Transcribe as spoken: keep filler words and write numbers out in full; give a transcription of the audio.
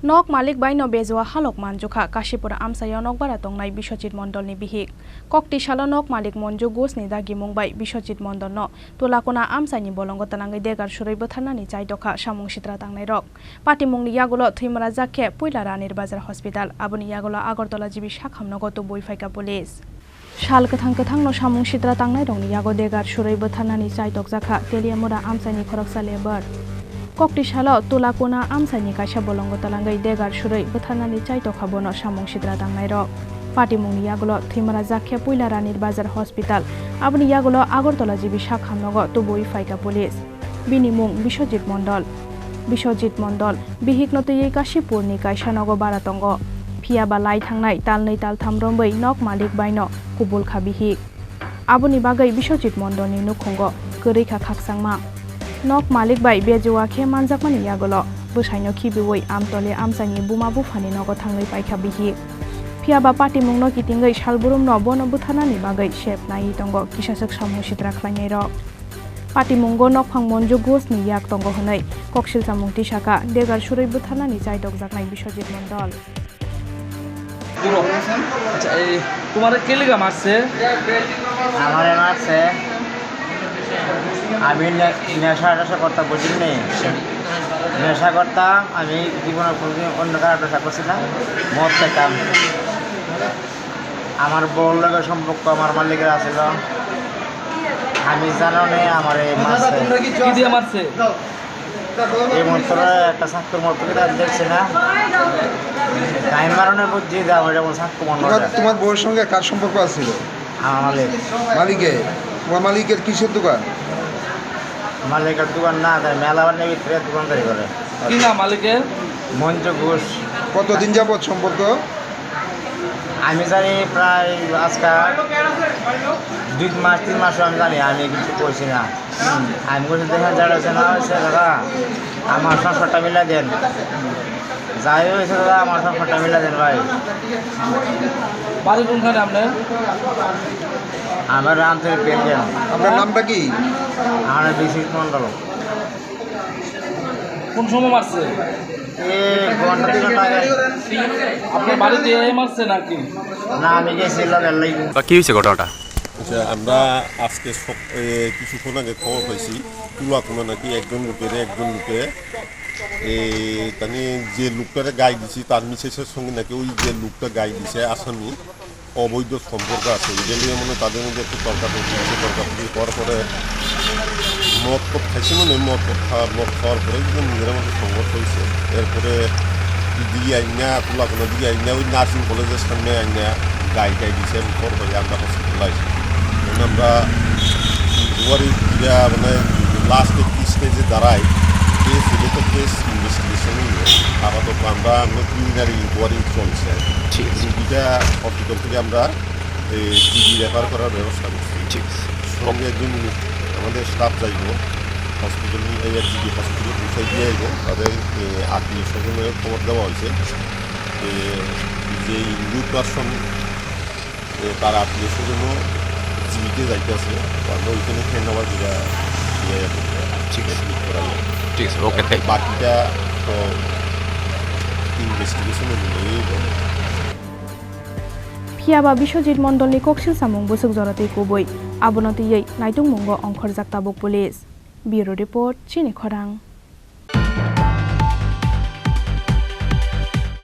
Nok malik bai no bejua halok manjukha Kashipur amchaio nokbara tongnai Biswajit Mondolni bihik. Kokti salo nok malik Monju Ghoshni dagimung bai Biswajit Mondolno Tulakona amchaini bolongo twlangwi degar surwi bwtharnani chaitokha samung sitra tangnairok. Patimungni yagulo thwimara jak khe puila Ranir Bazar Hospital, aboni yagulo Agartala G B sak hamnogo tubui phaikha police. Sal kwthang kwthangno samung sitra tangnairokni yago degar surwi bwtharnani chaitokjakha Teliamura amchaini khoroksa labour. Kokti salo Tulakona amchaini kaisa bolongo twlangwi degar surwi bwtharnani chaitokha bono samung sitra tangnairok. Patimungni yagulo thwimara jak khe puila Ranir Bazar Hospital, aboni yagulo Agartala G B sak hamnogo tubui phaikha police. Bini mung Biswajit Mondol. Biswajit Mondol bihikno twiwi Kashipurni kaisa nogo bara tongo. Phiya ba lai thangnai talnwi taltham romwi nok malik baino kubul kha bihik. Aboni bagwi Biswajit Mondolni nukhungo kwrwi kha khakchangma. Nok malik bai bejua khe manjakmani yagulo bwsaino khibiwi Amtole amchaini buma buphani nogo thangwi paikha bihik. Phiya ba patimungno kitingwi salbrumno bono bwtharnani bagwi sep naiwi tongo kisaswk samung sitra khlainairok. Patimungo nokphang Monju Ghoshni yak tongo hwnwi koksil samung tisaka degar surwi bwtharnani chaitokjaknai Biswajit Mondol. আচ্ছা, এই তোমারে কে লিগা মারছে? আমারে মারছে, আমি নে-, নেশা টেশা করতাম, বুঝলি নি? নেশা করতাম, আমি জীবনে কোনোদিন অন্য কারো নেশা করছি না, মদ খেতাম। আমার বউর লগে সম্পর্ক আমার মালিকের আছিল। আমি জানো নে আমার এই মারছে। কি দিয়ে মারছে? এই মন্ত্র একটা ছাত্র মতো করে আমি দেখছি না। টাইম মারানো বুঝছি যে আমার যেমন ছাত্র মনে তোমার, হয়। তোমার বউয়ের সঙ্গে কার সম্পর্ক আছিল? আমার মালিক। মালিকে? তোমার মালিকের কিসের দোকান? মালিকের দোকান না, তাই মেলা বানের ভিতরে দোকানদারি করে। কি নাম মালিকের? মঞ্জু ঘোষ। কতদিন যাবত সম্পর্ক? আমি জানি প্রায় আজকাল দুই মাস, তিন মাস আমি জানি, আমি কিছু করছি না। হুম। আমি বলছি, "দেখেন, যা হয়েছে না হয়েছে দাদা, আমার সংসারটা মিলাই দেন।" যাই হয়েছে দাদা, আমার সংসারটা মিলাই দেন ভাই। বাড়ি কোনখানে আপনার? আমার রামচন্দ্র পেন্ডেল। আপনার নামটা কি? আমার বিশ্বজিৎ মণ্ডল। কোন সময় মারছে? এ, ঘন্টা দুই ঘন্টা আগে। আপনার বাড়িতে এ মারছে নাকি? না, আমি গেছি লগে লগে। বা কি হয়েছে ঘটনাটা? আচ্ছা, আমরা আজকে সক-, এ, কিছুক্ষণ আগে খবর পাইছি, তুলাকোনা নাকি একজন লোকের, একজন লোকে, এ, তানি যে লোকটারে গাই দিছি, তার মিসেসের সঙ্গে নাকি ওই যে লোকটা গাই দিছে আসামি, অবৈধ সম্পর্ক আছে, এটা নিয়ে মানে তাদের মধ্যে একটু তর্কাতর্কি হয়েছে। তর্কাতর্কি হওয়ার পরে মদ টদ খাইছে, মানে মদ টদ খাওয়া, মদ খাওয়ার পরে কিন্তু নিজেদের মধ্যে সংঘর্ষ হয়েছে। এরপরে দিকে আইনা, তুলাকোনা দিকে আইনা, ওই নার্সিং কলেজের সামনে আইনা গাই টাই দিছে। এরপর হয়ে আমরা হসপিটালাইজ। মানে আমরা ইনকোয়ারি, মানে লাস্টে কি স্টেজে দাঁড়ায়, কেস হলে তো কেস ইনভেস্টিগেশনই নিয়ে। আপাতত আমরা, আমরা প্রিলিমিনারি ইনকোয়ারি চলছে। ঠিক আছে। রুগীটা হসপিটাল থেকে আমরা এই জিবি রেফার করার ব্যবস্থা করছি। ঠিক আছে। সঙ্গে একজন আমাদের স্টাফ যাইব হসপিটাল, এই জিবি হসপিটালে পৌঁছাই দিয়ে আইব। তাদের, এ, আত্মীয় স্বজনের খবর দেওয়া হয়েছে। এ, যে ইনজুর্ড পারসন, এ, তার আত্মীয় স্বজনও জিবিতে যাইতেছে। তো আমরা ওইখানে হ্যান্ড ওভার দিয়ে ইয়ে করতে, ঠিক আছে। ঠিক আছে, ওকে, আর thank you। বাকিটা তো ইনভেস্টিগেশনের মধ্যেই। Phiya ba Biswajit Mondolni koksil samung bwswk jora twi kubui, abono twiwi naitungmungo ongkhorjak tabuk police. Bureau Report, Chini Khorang.